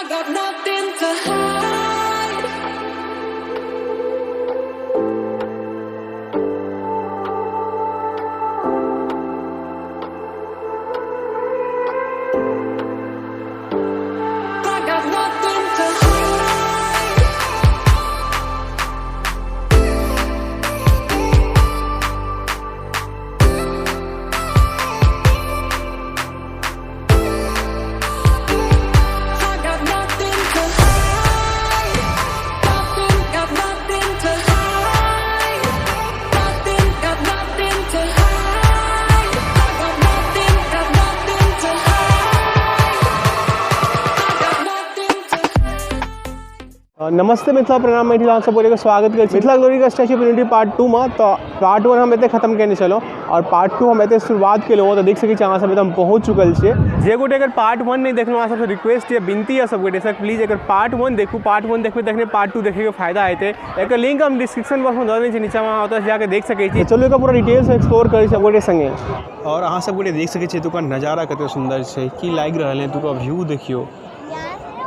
got nothing to hide. I got nothing to hide. I got nothing to hide. Nothing, got nothing to hide. Nothing, got nothing to hide. I got nothing, got nothing to hide. I got nothing to नमस्ते मिथिला, प्रणाम मैथिल, अहाँ सब गोटेके स्वागत करै छी Mithila glory के statue of unity part 2 मे। तऽ पार्ट 1 हम एतै खत्म केने छलहुँ आओर पार्ट 2 हम एतै शुरुआत केलहुँ। तऽ देख सकै छी अहाँ सब, एकदम पहुँच चुकल छियै। जे गोटे अगर पार्ट 1 नहि देखलहुँ, अहाँ सबसँ रिक्वेस्ट यऽ, विनती यऽ सब गोटेसँ, प्लीज एकर पार्ट 1 देखू। पार्ट 1 देखबै तखने पार्ट 2 देखैके फायदा हेतै। एकर लिंक हम डिस्क्रिप्शन बॉक्समे दऽ देने छी नीचाँमे, अहाँ ओतऽसँ जाकऽ देख सकै छी। चलू, एकर पूरा डिटेल्स एक्सप्लोर करै छी सब गोटे सङ्गे। आओर अहाँ सब गोटे देख सकै छियै एतुका नजारा कते सुन्दर छै, की लागि रहल है। एतुका व्यू देखियौ,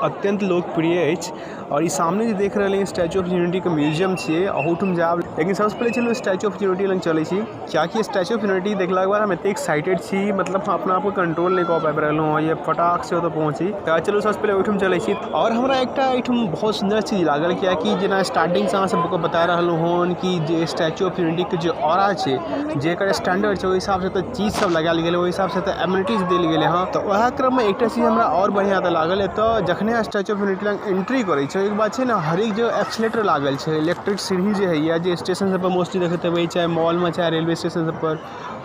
अत्यन्त लोकप्रिय अछि। आओर ई सामने जे देख रहल स्टैचू ऑफ यूनिटीके म्यूजियम छियै, अहूठाम जायब, लेकिन सबसँ पहिले चलू स्टैचू ऑफ यूनिटी लग चलै छी, कियाकि स्टैचू ऑफ यूनिटी देखलाके बाद हम एतेक एक्साइटेड छी, मतलब हम अपना आपके कंट्रोल नहि कऽ पाबि रहलहुँ हँ, ये फटाक से ओतऽ पहुँची। तऽ चलू, सबसँ पहिले ओहिठाम चलै छी। आओर हमरा एकटा एहिठाम बहुत सुन्दर चीज लागल, कियाकि जेना स्टार्टिंगसँ अहाँ सबके बता रहलहुँ हन कि जे स्टैचू ऑफ यूनिटीके जे ऑरा छै, जे एकर स्टैंडर्ड छै, ओहि हिसाबसँ तऽ चीज सब लगायल गेलै, ओहि हिसाबसँ तऽ एमिनिटीज देल गेलै हँ। तऽ वएह क्रममे एकटा चीज हमरा आओर बढ़िआँ तऽ लागल, एतऽ जखने स्टैचू ऑफ यूनिटी लग एंट्री करै छै, ओहिके बाद छै ने हरेक जगह एक्सलेटर लागल छै। इलेक्ट्रिक सीढ़ी जे होइए, जे स्टेशन सब पर मोस्टली देखैत हेबै, चाहे मॉलमे, चाहे रेलवे स्टेशन सब पर,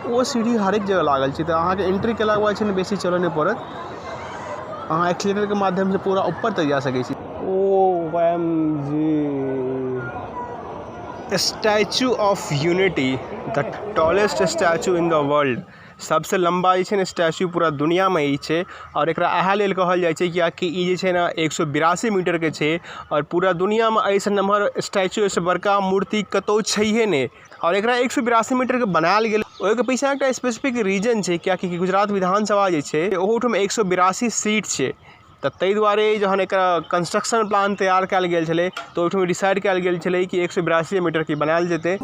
ओ सीढ़ी हरेक जगह लागल छै। तऽ अहाँके एंट्री केलाके बाद छै ने बेसी चलऽ नहि पड़त, अहाँ एक्सलेटरके माध्यमसँ पूरा ऊपर तक जा सकै छी। OMG. Statue of Unity, the tallest statue in the world. सबसँ लम्बा जे छै ने स्टैचू पूरा दुनिआमे ई छै। आओर एकरा इएह लेल कहल जाइ छै, कियाकि ई जे छै ने 182 मीटरके छै आओर पूरा दुनिआमे एहिसँ नमहर स्टैचू, एहिसँ बड़का मूर्ति कतहु छैहे नहि। आओर एकरा 182 मीटरके बनायल गेल, ओहिके पीछा एकटा स्पेसिफिक रीजन छै, कियाकि गुजरात विधानसभा जे छै, ओहूठाम 182 सीट छै। तऽ ताहि दुआरे जहन एकर कंस्ट्रक्शन प्लान तैयार कयल गेल छलै, तऽ ओहिठाम डिसाइड कयल गेल छलै कि 182 मीटरके बनायल जेतै।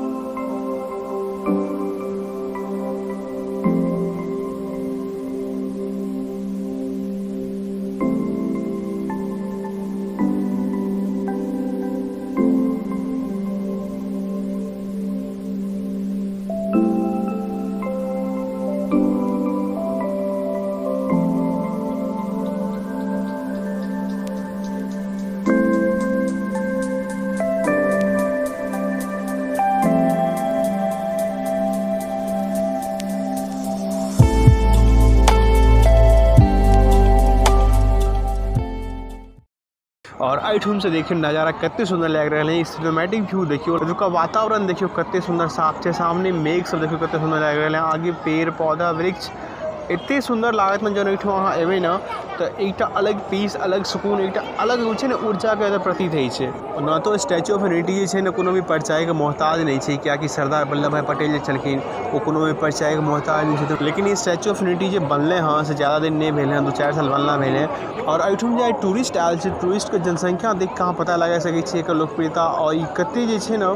आओर एहिठामसँ देखियौ नजारा कते सुन्दर लागि रहल है। सिनेमैटिक व्यू देखियौ, एतुका वातावरण देखियौ, कते सुन्दर साफ छै। सामने मेघ सब देखियौ, कते सुन्दर लागि रहल है। आगे पेड़ पौधा वृक्ष एते सुन्दर लागत ने, जहन एहिठाम अहाँ एबै ने तऽ एकटा अलग पीस, अलग सुकून, एकटा अलग जे छै ने ऊर्जाके एतऽ प्रतीत होइ छै। ओना तऽ स्टैचू ऑफ यूनिटी जे छै ने कोनो भी परिचयके मोहताज नहि छै, कियाकि सरदार वल्लभ भाई पटेल जे छलखिन, ओ कोनो भी परिचयके मोहताज नहि छथिन। लेकिन ई स्टैचू ऑफ यूनिटी जे बनलै हँ, से ज्यादा दिन नहि भेलै हँ, 2-4 साल बनला भेलै। आओर एहिठाम जे आइ टूरिस्ट आयल छै, टूरिस्टके जनसंख्या देख कऽ अहाँ पता लगा सकै छियै एकर लोकप्रियता आओर ई कते जे छै ने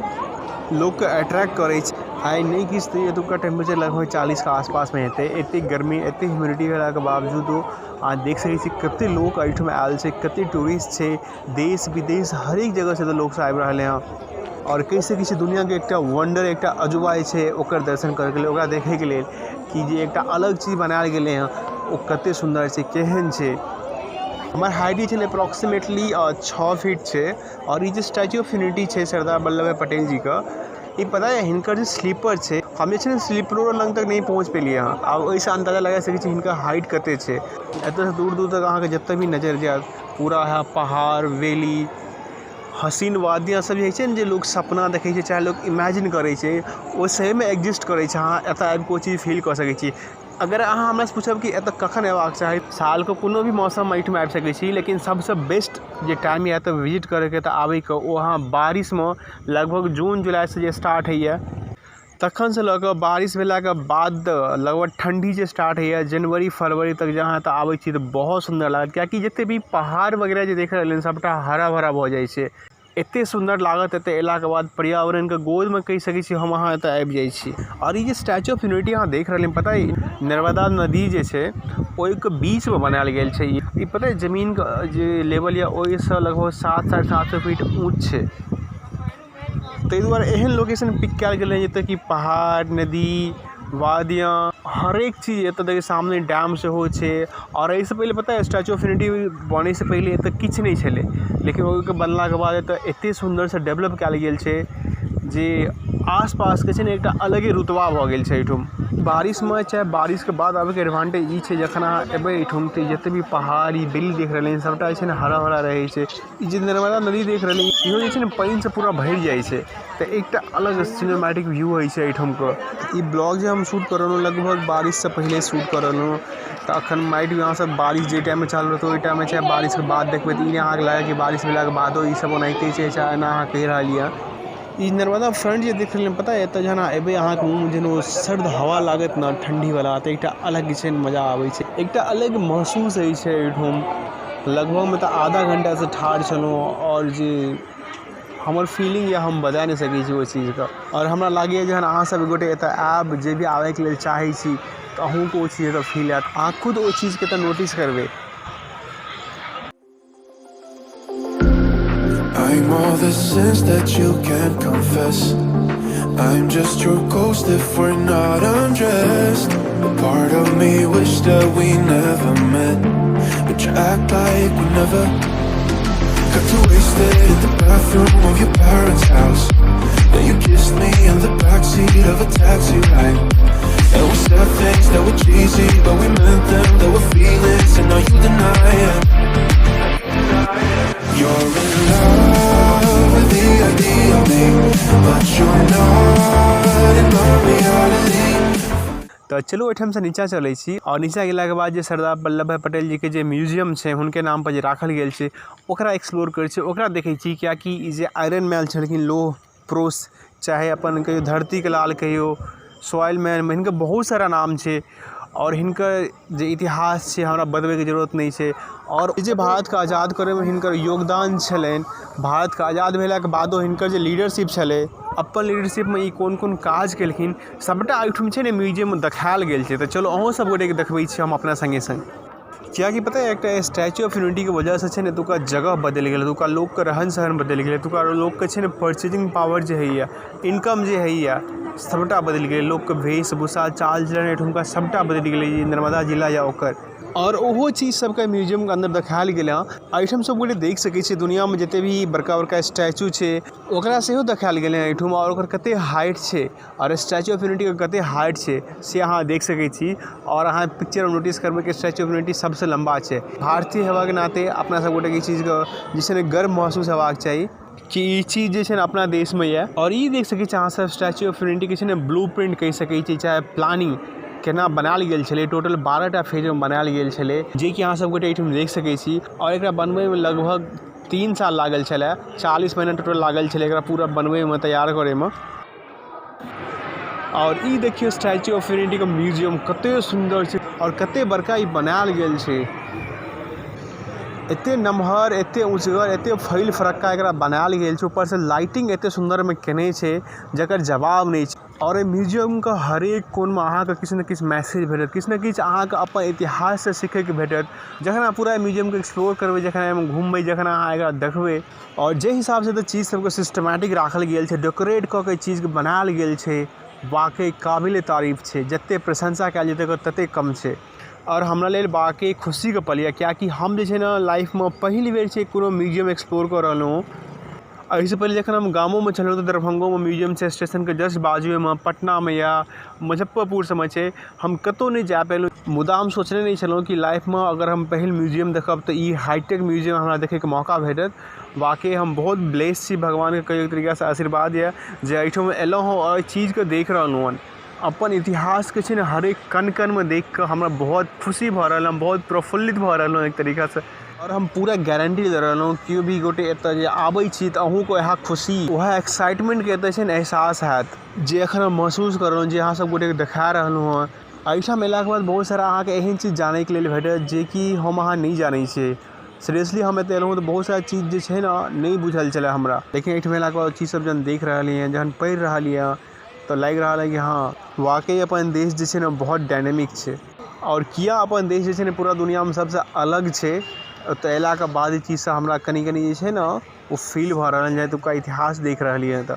लोकके अट्रैक्ट करै छै। आइ नहि किछु तऽ एतुका टेम्परेचर लगभग 40के आसपासमे हेतै। एतेक गर्मी, एतेक ह्यूमिडिटी भेलाके बावजूदो अहाँ देख सकै छी कते लोक एहिठाम आयल छै, कते टूरिस्ट छै। देश विदेश हरेक जगहसँ एतऽ लोक सब आबि रहलै हँ आओर कहि सकै छी दुनिआँके एकटा वंडर, एकटा अजूबा जे छै, ओकर दर्शन करैके लेल, ओकरा देखैके लेल कि जे एकटा अलग चीज बनायल गेलै हँ, ओ कते सुन्दर छै, केहन छै। हमर हाइट जे छै ने अप्रोक्सीमेटली 6 फीट छै। आओर ई जे स्टैचू ऑफ यूनिटी छै सरदार वल्लभ भाई पटेल जीके, ई पता यऽ, हिनकर जे स्लीपर छै, हम जे छै ने स्लीपरो लग तक नहि पहुँच पेलियै हँ। आब ओहिसँ अन्दाजा लगा सकै छी हिनकर हाइट कते छै। एतऽसँ दूर दूर तक अहाँके जतऽ भी नजर जायत, पूरा है पहाड़, वैली, हसीन वादियाँ सब जे होइ छै ने, जे लोक सपना देखै छै, चाहे लोक इमेजिन करै छै, ओ सहीमे एग्जिस्ट करै छै। अहाँ एतऽ आबि कऽ ओ चीज फील कऽ सकै छी। अगर अहाँ हमरासँ पूछब कि एतऽ कखन अयबाक चाही, सालके कोनो भी मौसममे एहिठाम आबि सकै छी, लेकिन सबसँ बेस्ट जे टाइम यऽ एतऽ विजिट करैके, एतऽ आबैके, ओ अहाँ बारिशमे लगभग जून जुलाइसँ जे स्टार्ट होइए। तखनसँ लऽ कऽ बारिश भेलाके बाद लगभग ठण्डी जे स्टार्ट होइए जनवरी फरवरी तक जे अहाँ एतऽ आबै छी तऽ बहुत सुन्दर लागत, किएकि जते भी पहाड़ वगैरह जे देख रहलियै सबटा हरा भरा भऽ जाइ छै। एते सुन्दर लागत एतऽ अयलाके बाद, पर्यावरणके गोदमे कहि सकै छी हम अहाँ एतऽ आबि जाइ छी। आओर ई जे स्टैचू ऑफ यूनिटी अहाँ देख रहलियै, पता अइ, नर्मदा नदी जे छै ओहिके बीचमे बनायल गेल छै ई। ई पता अइ, जमीनके जे लेवल यऽ ओहिसँ लगभग 700-750 फीट ऊँच छै। ताहि दुआरे एहन लोकेशन पिक कयल गेलै जतऽ कि पहाड़, नदी, वादियाँ, हरेक चीज एतऽ देखियौ, सामने डैम सेहो छै। आओर एहिसँ पहिले पता अइ, स्टैचू ऑफ यूनिटी बनैसँ पहिले एतऽ किछु नहि छलै, लेकिन ओहिके बनलाके बाद एतऽ एतेक सुन्दरसँ डेवलप कयल गेल छै जे आसपासके छै ने एकटा अलगे रुतबा भऽ गेल छै एहिठाम। बारिशमे चाहे बारिशके बाद आबैके एडवांटेज ई छै, जखन अहाँ एबै एहिठाम तऽ जते भी पहाड़, ई बिल देख रहलियै हन, सबटा जे छै ने हरा भरा रहै छै। ई जे नर्मदा नदी देख रहलियै, इहो जे छै ने पानिसँ पूरा भरि जाइ छै, तऽ एकटा अलग सिनेमैटिक व्यू होइ छै एहिठामके। ई ब्लॉग जे हम शूट कऽ रहलहुँ, लगभग बारिशसँ पहिले शूट कऽ रहलहुँ, तऽ अखन माइट बी अहाँ सब बारिश जाहि टाइममे चालू रहतै ओहि टाइममे चाहे बारिशके बाद देखबै, तऽ ई नहि अहाँके लागत कि बारिश भेलाके बादो ई सब ओनाहिते छै, चाहे एना अहाँ कहि रहल यऽ। ई नर्मदा फ्रंट जे देख रहलियै, पता यऽ, एतऽ जहन अहाँ एबै, अहाँके मुँहमे जेना ओ सर्द हवा लागत ने ठण्डीवला, तऽ एकटा अलग जे छै ने मजा आबै छै, एकटा अलग महसूस होइ छै एहिठाम। लगभगमे तऽ आधा घण्टासँ ठाढ़ छलहुँ आओर जे हमर फीलिंग यऽ, हम बता नहि सकै छी ओहि चीजके। आओर हमरा लागैए, जहन अहाँ सब गोटे एतऽ आयब, जे भी आबैके लेल चाहै छी, तऽ अहूँके ओ चीज एतऽ फील आयत, अहाँ खुद ओहि चीजके एतऽ नोटिस करबै। I'm all the sins that you can't confess. I'm just your ghost if we're not undressed. A part of me wish that we never met, but you act like we never. Got too wasted in the bathroom of your parents' house. Then you kissed me in the backseat of a taxi ride. And we said things that were cheesy, but we meant them. There were feelings, and now you deny it. You're in love with the idea of me, but you're not in my reality. तऽ चलू, ओहिठामसँ नीचाँ चलै छी आओर नीचाँ गेलाके बाद जे सरदार वल्लभ भाई पटेल जीके जे म्यूजियम छै, हुनके नामपर जे राखल गेल छै, ओकरा एक्सप्लोर करै छी, ओकरा देखै छी, किएकि ई जे आयरन मैन छलखिन, लोह पुरुष, चाहे अपन कहियौ धरतीके लाल कहियौ, सॉइल मैन, हिनकर बहुत सारा नाम छै। आओर हिनकर जे इतिहास छै, हमरा बतबैके जरूरत नहि छै। आओर ई जे भारतके आजाद करैमे हिनकर योगदान छलनि, भारतके आजाद भेलाके बादो हिनकर जे लीडरशिप छलै, अपन लीडरशिपमे ई कोन कोन काज केलखिन, सभटा एहिठाम छै ने म्यूजियममे देखायल गेल छै। तऽ चलू, अहूँ सब गोटेके देखबै छी हम अपना सङ्गे सङ्ग, किएकि पता यऽ, एकटा स्टैचू ऑफ यूनिटीके वजहसँ छै ने एतुका जगह बदलि गेल, एतुका लोकके रहन सहन बदलि गेलै, एतुका लोकके छै ने परचेजिंग पावर जे होइए, इनकम जे होइए, सभटा बदलि गेलै। लोकके वेशभूषा, चाल चलन एहिठुमका सभटा बदलि गेलै, ई नर्मदा जिला यऽ ओकर। आओर ओहो चीज सबके म्यूजियमके अन्दर देखायल गेल हँ। एहिठाम सब गोटे देख सकै छियै, दुनियामे जते भी बड़का बड़का स्टैचू छै, ओकरा सेहो देखायल गेलै हँ एहिठाम। आओर ओकर कते हाइट छै आओर स्टैचू ऑफ यूनिटीके कते हाइट छै, से अहाँ देख सकै छी। आओर अहाँ पिक्चरमे नोटिस करबै कि स्टैचू ऑफ यूनिटी सबसँ लम्बा छै। भारतीय हेबाके नाते अपना सब गोटेके ई चीजके जे छै ने गर्व महसूस हेबाक चाही कि ई चीज जे छै ने अपना देशमे यऽ। आओर ई देख सकै छी अहाँ सब, स्टैचू ऑफ यूनिटीके छै ने ब्लू प्रिंट कहि सकै छी, चाहे प्लानिंग केना बनायल गेल छलै। टोटल 12 टा फेजमे बनायल गेल छलै, जेकि अहाँ सब गोटे एहिठाम देख सकै छी। आओर एकरा बनबैमे लगभग 3 साल लागल छलै, 40 महीना टोटल लागल छलै एकरा पूरा बनबैमे, तैयार करैमे। आओर ई देखियौ, स्टैचू ऑफ यूनिटीके म्यूजियम कते सुन्दर छै आओर कते बड़का ई बनायल गेल छै। एते नमहर, एते ऊँचगर, एते फैल फरक्का एकरा बनायल गेल छै। ऊपरसँ लाइटिंग एते सुन्दरमे केने छै, जकर जवाब नहि छै। आओर एहि म्यूजियमके हरेक कोनमे अहाँके किछु ने किछु मैसेज भेटत, किछु ने किछु अहाँके अपन इतिहाससँ सीखैके भेटत, जखन अहाँ पूरा म्यूजियमके एक्सप्लोर करबै, जखन एहिमे घुमबै, जखन अहाँ एकरा देखबै। आओर जाहि हिसाबसँ एतऽ चीज सबके सिस्टमैटिक राखल गेल छै, डेकोरेट कऽ के चीजके बनायल गेल छै, वाकई काबिले तारीफ छै। जते प्रशंसा कयल जेतै ओकर तते कम छै। आओर हमरा लेल वाकई खुशीके पल यऽ, किएकि हम जे छै ने लाइफमे पहिल बेर छै कोनो म्यूजियम एक्सप्लोर कऽ रहलहुँ। एहिसँ पहिले जखन हम गामोमे छलहुँ तऽ दरभङ्गोमे म्यूजियम छै, स्टेशनके जस्ट बाजूएमे, पटनामे या मुजफ्फरपुर सबमे छै, हम कतहु नहि जा पेलहुँ। मुदा हम सोचने नहि छलहुँ कि लाइफमे अगर हम पहिल म्यूजियम देखब तऽ ई हाईटेक म्यूजियम हमरा देखैके मौका भेटत। वाकई हम बहुत ब्लेस छी, भगवानके कहियौ एक तरीकासँ आशीर्वाद यऽ जे एहिठाम एलहुँ हँ आओर एहि चीजके देख रहलहुँ हँ। अपन इतिहासके छै ने हरेक कण कणमे देखिकऽ हमरा बहुत खुशी भऽ रहल, हम बहुत प्रफुल्लित भऽ रहलहुँ एक तरीकासँ। आओर हम पूरा गारंटी दऽ रहलहुँ, केओ भी गोटे एतऽ जे आबै छी तऽ अहूँके वएह खुशी, वएह एक्साइटमेन्टके एतऽ छै ने एहसास हैत, जे एखन हम महसूस कऽ रहलहुँ, जे अहाँ सब गोटेके देखा रहलहुँ हँ। एहिठाम अयलाके बाद बहुत सारा अहाँके एहन चीज जानैके लेल भेटत, जेकि हम अहाँ नहि जानै छियै। सीरियसली, हम एतऽ एलहुँ तऽ बहुत सारा चीज जे छै ने, नहि बुझल छलै हमरा, लेकिन एहिठाम अयलाके बाद ओ चीज सब जहन देख रहलियै हँ, जहन पढ़ि रहलियै हँ, तऽ लागि रहल हँ कि हँ, वाकई अपन देश जे छै ने, बहुत डायनेमिक छै। आओर किया अपन देश जे छै ने पूरा दुनिआँमे सबसँ अलग छै, ओतऽ अयलाके बाद ई चीजसँ हमरा कनि कनि जे छै ने, ओ फील भऽ रहल हँ, एतुका इतिहास देख रहलियै हँ तऽ।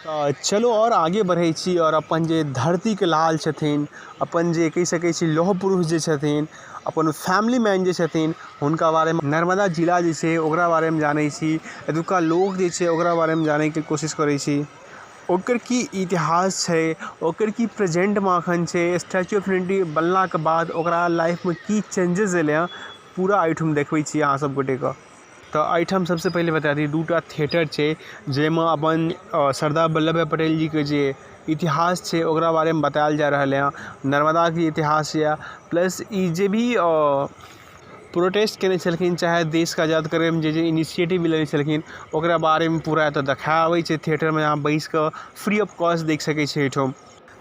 तऽ चलू, आओर आगे बढ़ै छी आओर अपन जे धरतीके लाल छथिन, अपन जे कहि सकै छी लौह पुरुष जे छथिन, अपन फैमिली मैन जे छथिन, हुनका बारेमे, नर्मदा जिला जे छै ओकरा बारेमे जानै छी, एतुका लोक जे छै ओकरा बारेमे जानैके कोशिश करै छी, ओकर की इतिहास छै, ओकर की प्रेजेन्टमे एखन छै, स्टैचू ऑफ यूनिटी बनलाके बाद ओकरा लाइफमे की चेंजेस एलै हँ, पूरा एहिठाम देखबै छी अहाँ सब गोटेके। तऽ एहिठाम सबसँ पहिले बता दी, दूटा थिएटर छै, जाहिमे अपन सरदार वल्लभ भाई पटेल जीके जे इतिहास छै ओकरा बारेमे बतायल जा रहल हँ। नर्मदाके इतिहास यऽ, प्लस ई जे भी प्रोटेस्ट कयने छलखिन, चाहे देशके आजाद करैमे जे जे इनिशिएटिव लेने छलखिन, ओकरा बारेमे पूरा एतऽ देखाबै छै। थिएटरमे अहाँ बैस कऽ फ्री ऑफ कॉस्ट देख सकैत छी एहिठाम।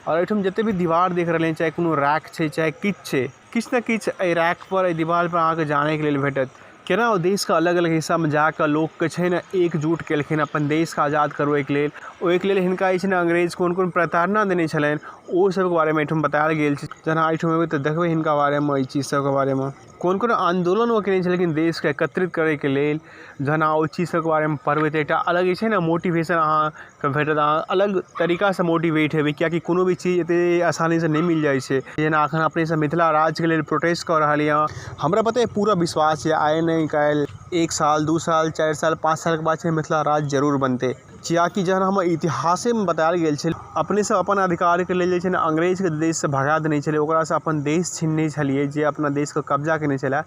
आओर एहिठाम जते भी दीवार देख रहलियै, चाहे कोनो रैक छै, चाहे किछु छै, किछु ने किछु एहि रैक पर, एहि दीवार पर अहाँके जानैके लेल भेटत, केना ओ देशके अलग अलग हिस्सामे जाकऽ लोकके छै ने एकजुट केलखिन अपन देशके आजाद करबैके लेल। ओहिके लेल हिनका जे छै ने अंग्रेज कोन कोन प्रताड़ना देने छलनि, ओ सबके बारेमे एहिठाम बतायल गेल छै। जहन अहाँ एहिठाम एबै तऽ देखबै हिनका बारेमे, एहि चीज सबके बारेमे, कोन कोन आन्दोलन ओ केने छलखिन देशके एकत्रित करैके लेल। जहन अहाँ ओहि चीज सबके बारेमे पढ़बै तऽ एकटा अलग जे छै ने मोटिवेशन अहाँके भेटत। अहाँ अलग तरीकासँ मोटिवेट हेबै, किएकि कोनो भी चीज एते आसानीसँ नहि मिल जाइ छै। जेना एखन अपने सब मिथिला राज्यके लेल प्रोटेस्ट कऽ रहल यऽ, हमरा पता यऽ, पूरा विश्वास यऽ, आइ नहि काल्हि, 1 साल, 2 साल, 4 साल, 5 सालके बाद छै मिथिला राज्य जरूर बनतै। किएकि जहन हमर इतिहासेमे बतायल गेल छै, अपने सब अपन अधिकारके लेल जे छै ने अंग्रेजके देशसँ भगा देने छलै, ओकरासँ अपन देश छीनने छलियै, जे अपना देशके कब्जा केने छलै,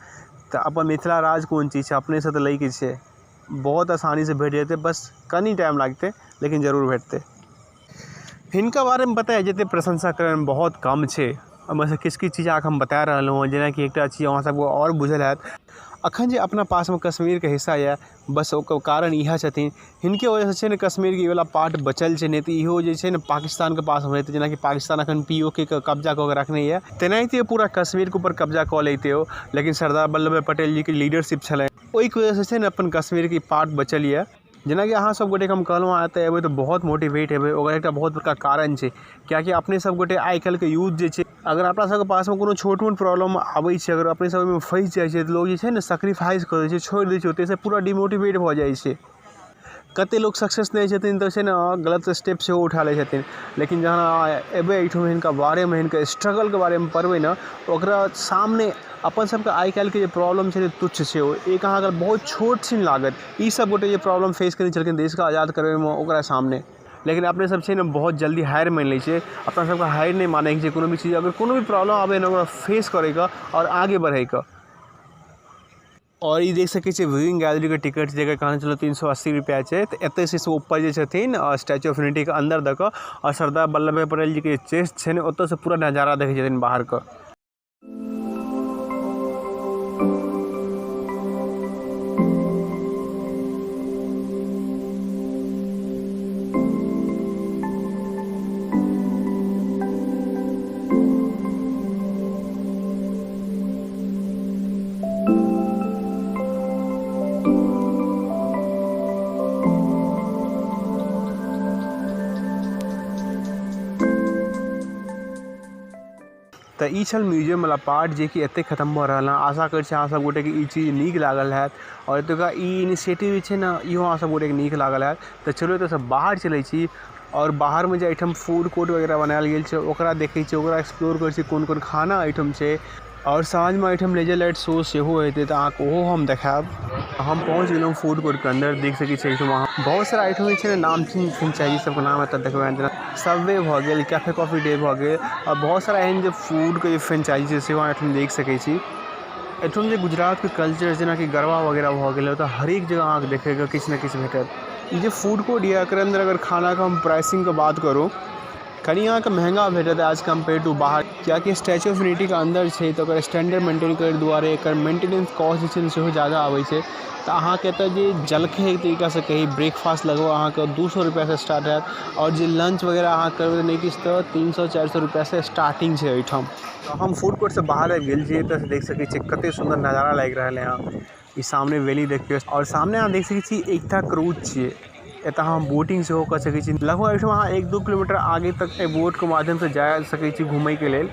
तऽ अपन मिथिला राज्य कोन चीज छै? अपनेसँ तऽ लैके छै। बहुत आसानीसँ भेट जेतै, बस कनि टाइम लागतै, लेकिन जरूर भेटतै। हिनका बारेमे पता यऽ, जते प्रशंसा करबै बहुत कम छै। ओहिमे सँ किछु किछु चीज अहाँके हम बता रहलहुँ हँ। जेनाकि एकटा चीज अहाँ सबके आओर बुझल हैत, अखन जे अपना पासमे कश्मीरके हिस्सा यऽ, बस ओकर कारण इएह छथिन। हिनके वजहसँ छै ने कश्मीरके ई वला पार्ट बचल छै, नहि तऽ इहो जे छै ने पाकिस्तानके पासमे रहितै। जेनाकि पाकिस्तान अखन पीओके के कब्जा कऽ के रखने यऽ, तेनाहिते पूरा कश्मीरके ऊपर कब्जा कऽ लैते ओ। लेकिन सरदार वल्लभ भाई पटेल जीके लीडरशिप छलनि, ओहिके वजहसँ छै ने अपन कश्मीरके ई पार्ट बचल यऽ। जेनाकि अहाँ सब गोटेके हम कहलहुँ, अहाँ एतऽ एबै तऽ बहुत मोटिवेट हेबै। ओकर एकटा बहुत बड़का कारण छै, किएकि अपने सब गोटे आइकाल्हिके यूथ जे छै, अगर अपना सबके पासमे कोनो छोट मोट प्रॉब्लम आबै छै, अगर अपने सब ओहिमे फँसि जाइ छै, तऽ लोक जे छै ने सेक्रीफाइस कऽ दै छै, छोड़ि दै छै ओतहिसँ, पूरा डिमोटिवेट भऽ जाइ छै। कते लोक सक्सेस नहि छथिन तऽ छै ने गलत स्टेप सेहो उठा लै छथिन। लेकिन जहन अहाँ एबै एहिठाम, हिनका बारेमे, हिनकर स्ट्रगलके बारेमे पढ़बै ने, ओकरा सामने अपन सबके आइ काल्हिके जे प्रॉब्लम छै ने, तुच्छ छै। ओ एक अहाँके बहुत छोट छिन लागत, ई सब गोटे जे प्रॉब्लम फेस केने छलखिन देशके आजाद करबैमे ओकरा सामने। लेकिन अपने सब छै ने बहुत जल्दी हारि मानि लै छियै। अपना सबके हारि नहि मानैके छै। कोनो भी चीज, अगर कोनो भी प्रॉब्लम आबै ने, ओकरा फेस करैके आओर आगे बढ़ैके। आओर ई देख सकै छियै व्यूइंग गैलरी के टिकट, जेकर कहने छलहुँ 380 रुपैआ छै। तऽ एतय से ऊपर जे छथिन स्टैचू ऑफ यूनिटी के अन्दर दऽ कऽ आओर सरदार वल्लभ भाई पटेल जी के चेस्ट छै ने, ओतय से पूरा नजारा देखै छथिन बाहर के। तऽ ई छल म्यूजियम वला पार्ट, जेकि एतय खतम भऽ रहल हँ। आशा करै छी अहाँ सब गोटेके ई चीज नीक लागल हैत आओर एतुका ई इनिशिएटिव जे छै ने, इहो अहाँ सब गोटेके नीक लागल हैत। तऽ चलू, एतयसँ बाहर चलै छी आओर बाहरमे जे एहिठाम फूड कोर्ट वगैरह बनायल गेल छै, ओकरा देखै छी, ओकरा एक्सप्लोर करै छी, कोन कोन खाना एहिठाम छै। आओर साँझमे एहिठाम लेजर लाइट शो सेहो हेतै, तऽ अहाँके ओहो हम देखायब। हम पहुँच गेलहुँ फूड कोर्टके अन्दर। देख सकै छी, एहिठाम अहाँ बहुत सारा एहिठाम जे छै ने नामचीन फ्रेंचाइजी सबके नाम एतऽ देखबै, जेना सबवे भऽ गेल, कैफे कॉफी डे भऽ गेल आओर बहुत सारा एहन जे फूडके जे फ्रेंचाइजी छै, सेहो अहाँ एहिठाम देख सकै छी। एहिठाम जे गुजरातके कल्चर, जेनाकि गरबा वगैरह भऽ गेल, ओतऽ हरेक जगह अहाँके देखैके किछु ने किछु भेटत। ई जे फूड कोर्ट यऽ, एकर अन्दर अगर खानाके हम प्राइसिंगके बात करू, कनि अहाँके महंगा भेटत एज कम्पेयर टू बाहर, कियाकि स्टैचू ऑफ यूनिटीके अंदर छै तऽ ओकर स्टैंडर्ड मेंटेन करै दुआरे एकर मेंटेनेंस कॉस्ट जे छै ने सेहो ज्यादा आबै छै। तऽ अहाँके एतऽ जे जलखै एक तरीकासँ कही ब्रेकफास्ट लगभग अहाँके 200 रुपैआसँ स्टार्ट हैत आओर जे लंच वगैरह अहाँ करबै नहि किछु तऽ 300-400 रुपैआसँ स्टार्टिंग छै एहिठाम। तऽ हम फूड कोर्टसँ बाहर आबि गेल छियै, एतऽसँ देख सकै छियै कते सुन्दर नजारा लागि रहल है। यहाँ ई सामने वैली देखियौ आओर सामने अहाँ देख सकै छी एकता क्रूज छियै। एतऽ अहाँ बोटिंग सेहो कऽ सकै छी। लगभग एहिठाम अहाँ 1-2 किलोमीटर आगे तक एहि बोटके माध्यमसँ जा सकै छी घुमैके लेल।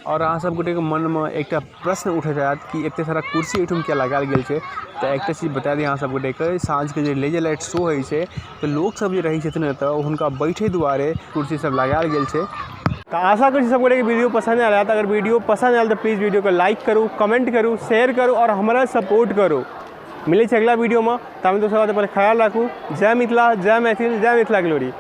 आओर अहाँ सब गोटेके मनमे एकटा प्रश्न उठैत हैत कि एते सारा कुर्सी एहिठाम किया लगायल गेल छै। तऽ एकटा चीज बता दी अहाँ सब गोटेके, साँझके जे लेजर लाइट शो होइ छै तऽ लोक सब जे रहै छथिन एतऽ हुनका बैठे दुआरे कुर्सी सब लगायल गेल छै। तऽ आशा करै छी सब गोटेके वीडियो पसन्द आयल हैत। अगर वीडियो पसन्द आयल तऽ प्लीज वीडियोके लाइक करू, कमेंट करू, शेयर करू आओर हमरा सपोर्ट करू। मिलै छै अगिला वीडियोमे, तामे दोसर बात अपन ख्याल राखू। जय मिथिला, जय मैथिल, जय मिथिला ग्लोरी।